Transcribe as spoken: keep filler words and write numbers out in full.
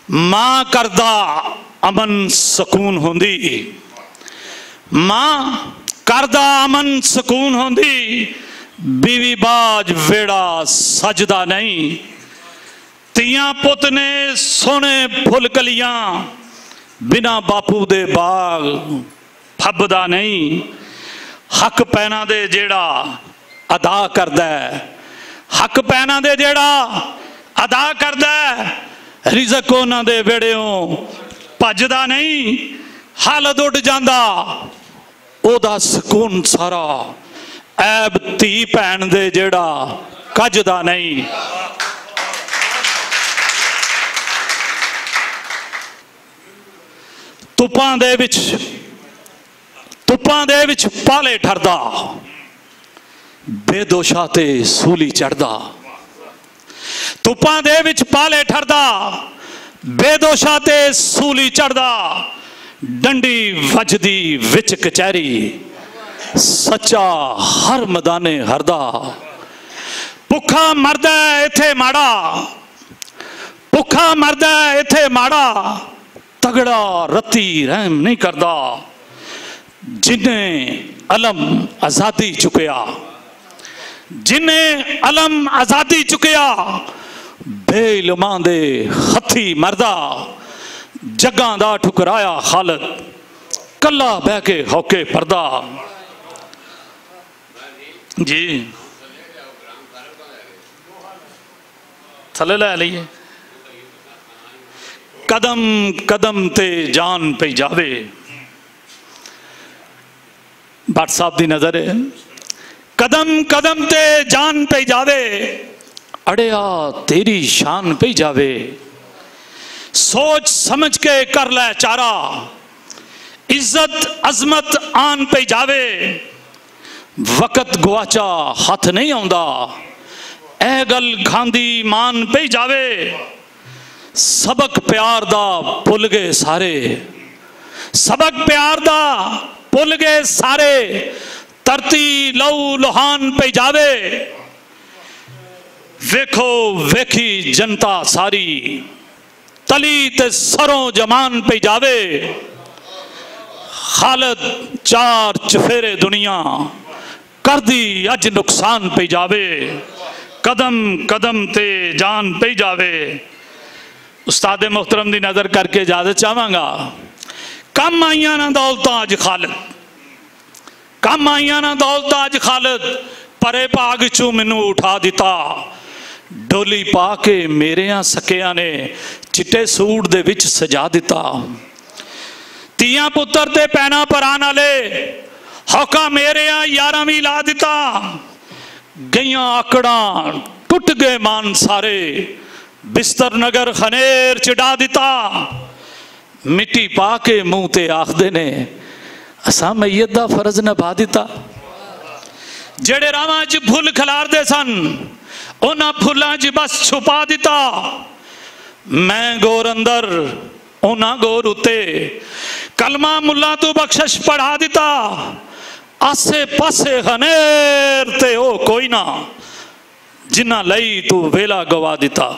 ماں کردا امن سکون ہوندی، ماں کردا امن سکون ہوندی، بیوی باج ویڑا سجدا نہیں۔ تیاں پت نے سونے پھل کلیاں، بنا باپو دے باغ پھبدا نہیں۔ حق پینا دے جیڑا ادا کردا ہے، حق پینا دے جیڑا ادا کردا ہے، رزق انہاں دے ویڑیوں پجدا نہیں۔ حالت اڈ جاندا، او دا سکون سارا، عیب دھی بھین دے جیڑا کجدا نہیں۔ تپاں دے وچ، تپاں دے وچ پالے ٹھردا، بے دوشا تے سولی چڑھدا۔ تپاں دے وچ پالے ٹھردا، بے دوشا تے سولی چڑھدا۔ ڈنڈی وجدی وچ کچہری، سچا ہر میدانے ہردا۔ بھکھا مردا ہے ایتھے ماڑا، بھکھا مردا ہے ایتھے ماڑا، تگڑا رتی رحم نہیں کردا۔ جنہیں علم آزادی چکیا، جنہیں علم آزادی چکیا، بے علماں دے ہتھی مردا۔ جگاں دا ٹھکرایا خالد، کلا بہ کے ہوکے پردا۔ جی، تھلے لے لئیے۔ قدم قدم تے جان پئی جاوے۔ بٹ صاحب دی نظر ہے، قدم قدم تے جان پئی جاوے، اڑیا تیری شان پئی جاوے۔ سوچ سمجھ کے کر لے چارہ، عزت عظمت آن پئی جاوے۔ وقت گواچا ہتھ نہیں آوندا، اے گل کھاندی مان پئی جاوے۔ سبق پیار دا بھل گئے سارے، سبق پیار دا بھل گئے سارے، ترتی لو لوہان پئی جاوے۔ ویکھو ویکھی جنتا ساری، تلی تے سروں جمان پئی جاوے۔ خالد چار چفیرے دنیا کردی اج نقصان پئی جاوے۔ قدم قدم تے جان پئی جاوے۔ استاد محترم دی نظر کر کے اجازت چاہواں گا۔ کم آئیاں نہ دولتاں اج خالد، کم آئیاں نہ دولتاں اج خالد، پرے پاگ چوں مینوں اٹھا دتا۔ ڈولی پا کے میریاں سکیاں نے چٹے سوٹ دے وچ سجا دتا۔ تیاں پتر تے پینا پران والے، ہوکا میریاں یاراں وی لا دتا۔ گئیاں آکڑاں، ٹٹ گئے مان سارے، بستر نگر خنیر چڈا دتا۔ مٹی پا کے منہ تے آخدے نے، اساں میت دا فرض نبھا دتا۔ جڑے راواں چ پھل کھلاردے سن، انہاں پھلاں چ بس چھپا دتا۔ میں گور اندر، انہاں گور اتے، کلمہ ملا تو بخشش پڑھا دتا۔ آسے پاسے خنیر تے او کوئی نہ، جنہاں لئی تو ویلا گوا دتا۔